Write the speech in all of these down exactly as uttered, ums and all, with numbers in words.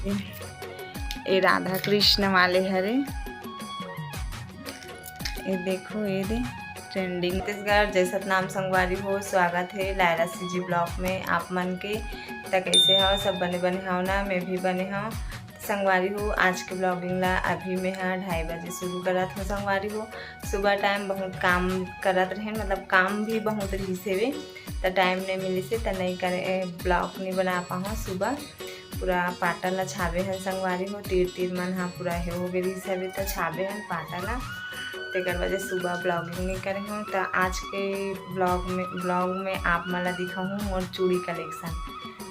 ये राधा कृष्ण वाले हरे, ये देखो, ये दे ट्रेंडिंग। छत्तीसगढ़, जय सतनाम संगवारी हो, स्वागत है लायरा सीजी ब्लॉग में आप मन के। त कैसे हो सब? बने बने हो ना? मैं भी बने हूँ। संगवारी हो, आज के ब्लॉगिंग ला अभी मैं हा ढाई बजे शुरू करत हूँ संगवारी हो। सुबह टाइम बहुत काम करत रहेन, मतलब काम भी बहुत रहिस हेवे, त टाइम नहीं मिलिस हे, त नहीं करे, ब्लॉग नहीं बना पाहूँ। सुबह पूरा पाटा ला छाबे हन संगवारी हो, तीर तीर मन हा पूरा हे हो गे रहिस हवे, त छाबे हन पाटा ला, तेकर वजह सुबह ब्लॉगिंग नहीं करे हूँ। त आज के ब्लॉग में, ब्लॉग में आप मन ला दिखाहूँ मोर चूड़ी कलेक्शन,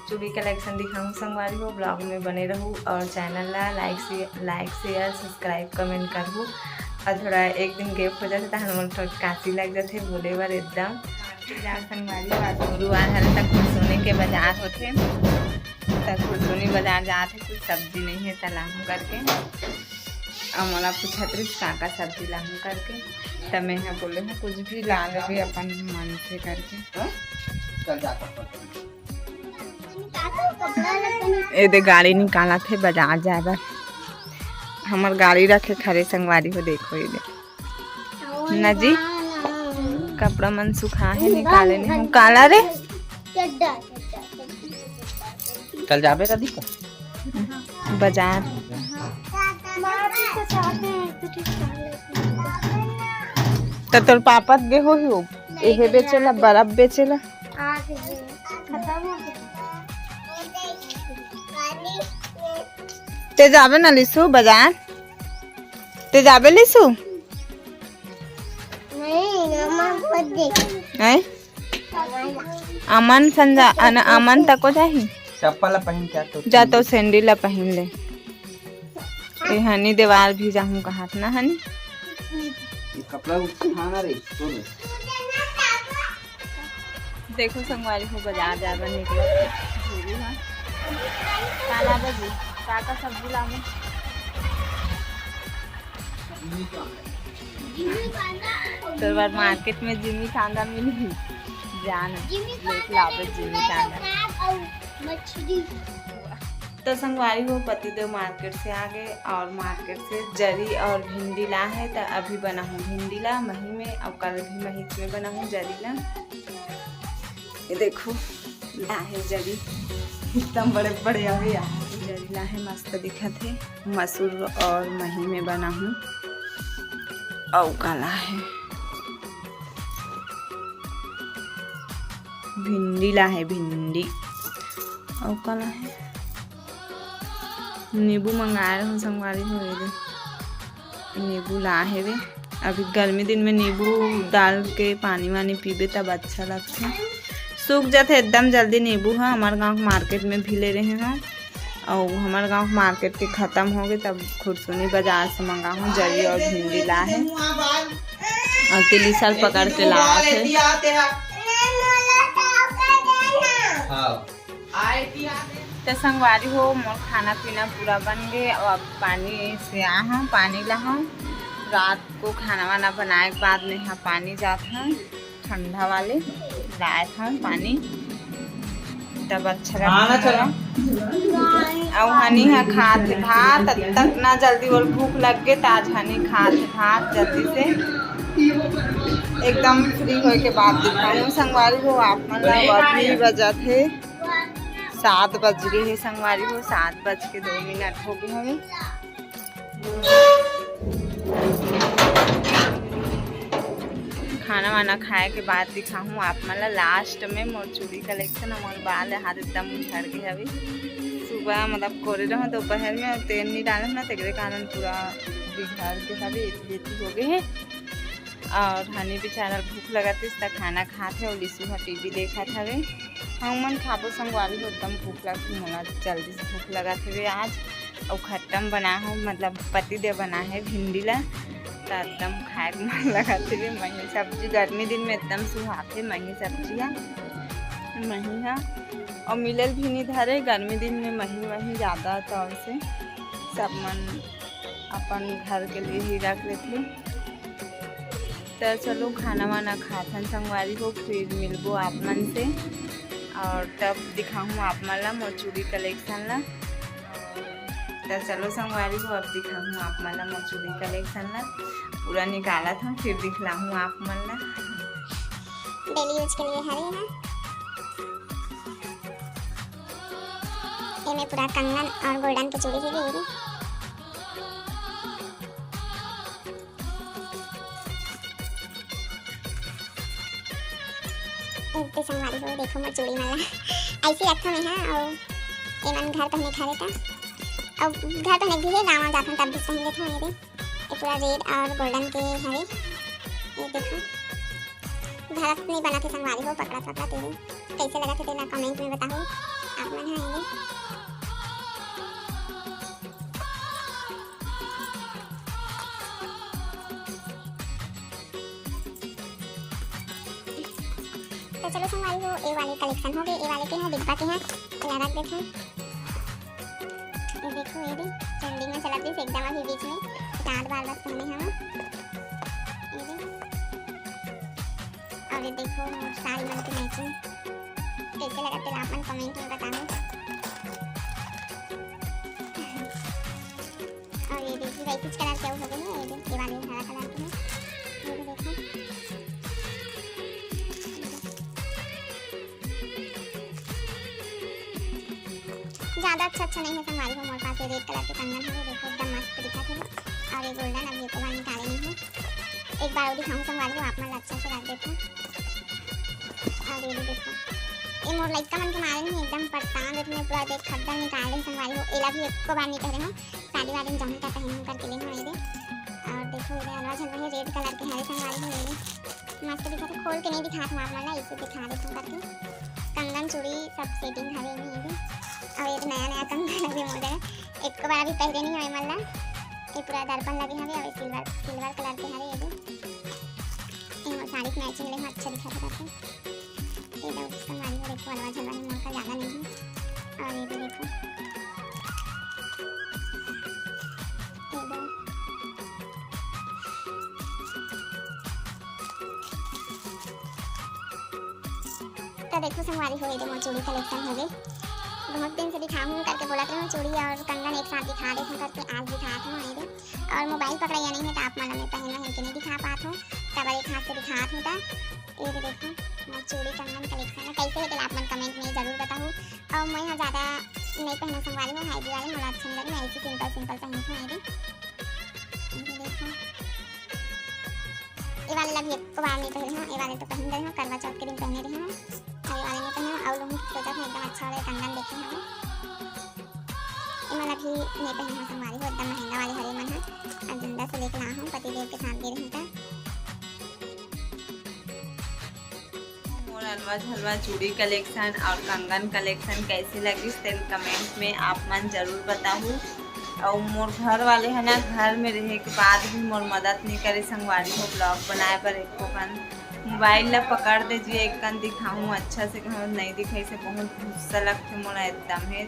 चूड़ी कलेक्शन दिखाहूँ संगवारी हो। ब्लॉग में बने रहू और चैनल ला लाइक से, लाइक शेयर सब्सक्राइब कमेंट करहू। और थोड़ा एक दिन गैप हो जाथे, तहन मोला थोड़ा काशी लग जाथे बोले बर एकदम। जा संगवारी हो, आज गुरुवार हरे, त खुरसुनी के बाजार होथे, त खुरसुनी बाजार जात हे, कुछ सब्जी नहीं है त लाहूँ करके। और मोला पूछत रहिस का का सब्जी लाहूँ करके, त मैं हा बोले हूँ कुछ भी ला लेबे अपन मन से करके। ए दे गाड़ी निकालत हे बाजार जाए बर। हमर गाड़ी रखे खरे संगवारी हो, देखो ये दे। ना जी, कपड़ा मन सुखा हे, निकाले नहीं हूँ। काला रे? चड्डा, चड्डा, चड्डा। कल जाबे रदी का? बाजार। माँ जी के साथ में कुछ खा लेते हैं। त तोर पापा गे होही वो, एहे बेचेला, बर्फ बेचेला। आ गए। खत्म हो गया। ते जाबे ना लिसु बाजार? ते जाबे लिसु? नहीं, मम्मा खुद देख। हैं? अमन संजा-, अन-, अमन तको जाही। चप्पल ला पहिन के आ तो। जा तो सैंडल ला पहिन ले। ए हनी देवार भी जाहूँ कहात ना हनी। ये कपड़ा उठाना रे, छोड़ दे। देखो संगवारी हो, बाजार जाए बर निकले हन। का लाबे जी? का का सब्जी लाबे? तोर बर मार्केट में जिमी कांदा मिलही, जान लेके लाबे जिमी कांदा। तो संगवारी हो, पतिदेव मार्केट से आ गए और मार्केट से जरी और भिंडी ला है, तो अभी बनाहूँ भिंडी ला मही में और कल भी महीच में बनाहूँ जरी ला। ये देखो, ला है जरी, एकदम बड़े बड़े अभी आ जरी ला है, मस्त दिखत है। मसूर और मही में बनाहूँ। अउ का ला है? भिंडी ला है, भिंडी। अउ का ला है? नींबू मंगाए रहूँ संगवारी हो, ये दे। नींबू ला हेवे। अभी गर्मी दिन में नींबू डाल के पानी वानी पीबे तब अच्छा लगथे। सूख जाथे एकदम जल्दी नींबू ह। हमर गाँव के मार्केट में भी ले रहे हैं, अउ हमर गाँव के मार्केट के खत्म हो गए, तब खुरसुनी बाजार से मंगाहूँ जरी और भिंडी ला है। और तिली साल पकड़ के लात है। हाँ। तो संगवारी हो, मोर खाना पीना पूरा बन गए। अब पानी से आ हूँ, पानी ला हूँ। रात को खाना वाना बनाए के बाद में यहाँ पानी जात हूँ, ठंडा वाले लाए हूँ पानी, तब अच्छा लगता है। अब हनी हा खात हे भात, तब तक ना जल्दी और भूख लग गए, तो आज हनी खात हे भात जल्दी से, एकदम फ्री होए के बाद दिखाऊँ संगवारी हो आप मन ला। अभी बजत हे सात बज गए हे संगवारी हो, सात बज के दो मिनट हो गए हवे। खाना वाना खाए के बाद दिखाहूँ आप मन ला लास्ट में मोर चूड़ी कलेक्शन। मोर बाल हाथ एकदम झड़ गए हवे। सुबह मतलब कोरे रहूँ दोपहर में, अउ तेल नहीं डाले ना, तेकरे कारण पूरा बिगड़ के हवे, एती बेती हो गए है। और हनी बेचारा भूख लगत हे, त खाना खात हे, और लिसू ह टीवी देखत हवे। हम मन खाबो संगवारी हो, एकदम भूख लगत हे, मोला जल्दी से भूख लगत हवे आज। अउ खट्टम बना हो, मतलब पति देव बना है भिंडी ला, त एकदम खाए के मन लगत हवे। मही सब्जी गर्मी दिन में एकदम सुहाथे, मही सब्जी है, मही है। और मिलल भी नहीं धरे, गर्मी दिन में मही वही ज़्यादा, तो ऐसे सब मन अपन घर के लिए ही रख लेथे। तो चलो खाना वाना खाथन संगवारी हो, फिर मिलबो आप मन से और तब दिखाहूँ आप मन ला मोर चूड़ी कलेक्शन ला। त चलो संगवारी हो, अब दिखाहूँ आप मन ला मोर चूड़ी collection ला। पूरा निकालत हूँ, फिर दिखलाहूँ आप मन ला। Daily use के लिए हरे है। एमे पूरा कंगन और golden के चूड़ी हे गे। ए तो संगवारी हो, देखो मोर चूड़ी मन ला। ऐसे रखथों मैं हा, अउ एमन घर पहने खावे का। अउ घर पहने भी हे, गाँव जाथन तब भी पहन लेथों। ये दे, ये पूरा red और golden के हवे। ये देखो, घरत नहीं बना के संगवारी हो, पकड़ा पकड़ा तेरे। कैसे लगा थे तेला comment में बताओ आप मन। हाँ, ये दे। तो चलो संगवारी हो, ए वाले collection हो गए, ए वाले के हैं, डिब्बा के हैं, चला रख देते हैं। ये देखो, ये भी trending में चलत रहिस एकदम अभी बीच में, चार बार बस पहने हम। ये भी। और ये देखो, साड़ी मन के matching कैसे लगा, तेला आप मन comment में बताना। और ये देखिए, वैसे color क्या हो गए हैं, ये देखिए, ये वाले हरा color के हैं, ये भी देखो। ज़्यादा अच्छा अच्छा नहीं है संगवारी हो मोर पास। ये red color के कंगन है, ये देखो एकदम मस्त दिखत है। और ये golden, अभी एको बार निकाले नहीं है, एक बार और दिखाऊँ संगवारी हो, आप मन ला अच्छा से रख देते हैं। और ये भी देखो, ये मोर लइका मन के मारे नहीं, एकदम परेशान रहते, मैं पूरा देख खद्दर निकाल रही संगवारी हो। एला भी एको बार नहीं पहने हो, शादी वादी में जाऊँ तब पहनूँ करके ले हूँ ये दे। और देखो, ये हलवा झलवा है, red color के हरे संगवारी हो, ये दे। मस्त दिखत है, खोल के नहीं दिखात हूँ आप मन ला, इसे दिखा देत हूँ करके। कंगन चूड़ी सब setting हवे एमे, ये दे। और ये नया नया कंगन हवे मोर जगह, एको बार अभी पहरे नहीं हवे मन ला। ये पूरा दर्पण लगे हवे, अभी silver, silver color के हवे, ये दे। ये मोर साड़ी के matching ले हूँ, अच्छा दिखत है करके। ये दो संगवारी हो, देखो, हलवा झलवा है मोर का, ज़्यादा नहीं है। और ये भी देखो, ये दो। तो देखो संगवारी हो, ये दे मोर चूड़ी collection हो गए। बहुत दिन से दिखाऊँ करके बोलत रहे हूँ, चूड़ी और कंगन एक साथ दिखा देत हूँ करके आज दिखात हूँ। ये दे, और mobile पकड़ाइया नहीं है, तो आप मन ला मैं पहन वहन के नहीं दिखा पात हूँ, तब एक हाथ से दिखात हूँ। तो ये भी देखो, मोर चूड़ी कंगन collection है, कैसे है, तेला आप मन comment में जरूर बताओ। और मैं यहाँ ज़्यादा नहीं पहनूँ संगवारी हो, heavy वाले मोला अच्छा नहीं लगे, मैं ऐसे simple simple पहनत हूँ। ये दे, ये देखो, ये वाले ला भी एको बार नहीं पहने हूँ, ये वाले तो पहन गए हूँ, करवा चौथ के दिन पहने रहे हूँ, और ये वाले नहीं पहने हूँ। और लोग सोचत हूँ एकदम अच्छा वाला कंगन देखे हूँ, ये वाला भी नहीं पहने हूँ संगवारी हो, एकदम महंगा वाले हरे मन है, अयोध्या से लेके ला हूँ, पतिदेव के साथ गे रही था। मोर अलवा झलवा चूड़ी collection और कंगन collection कैसे लगिस, तेन comment में आप मन जरूर बताहू। और मोर घर वाले है ना, घर में रहे के बाद भी मोर मदद नहीं करे संगवारी हो, vlog बनाए बर एको कन mobile ला पकड़ दे जी, एक कन दिखाहूँ अच्छा से, कहूँ नहीं दिखाई से बहुत गुस्सा लगथे मोला एकदम है।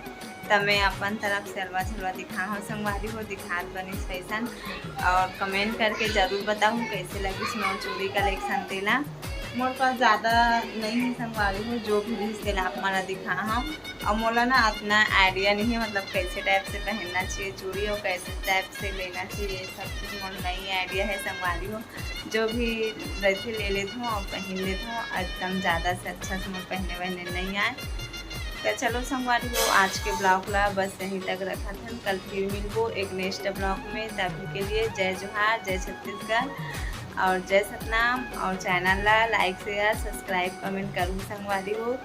त मैं अपन तरफ से अलवा झलवा दिखा हूँ संगवारी हो, दिखात बनिस वैसन। और comment करके जरूर बताहू कैसे लगिस मोर चूड़ी collection तेला। मोर पास ज़्यादा नहीं है संगवारी हो, जो भी रहिस तेला आप मन ला दिखा हूँ। और मोला ना इतना idea नहीं है, मतलब कैसे type से पहनना चाहिए चूड़ी और कैसे type से लेना चाहिए, ये सब चीज़ मोर नहीं idea है संगवारी हो। जो भी रहिथे ले लेथों और पहन लेथों, एकदम ज़्यादा से अच्छा से मोर पहने वहने नहीं आए। तो चलो संगवारी हो, आज के vlog ला बस यहीं तक रखत हन। कल फिर मिलबो एक next vlog में। तभी के लिए जय जोहार, जय छत्तीसगढ़ और जय सतनाम। और channel ला like, share, subscribe, comment करूँ संगवारी हो।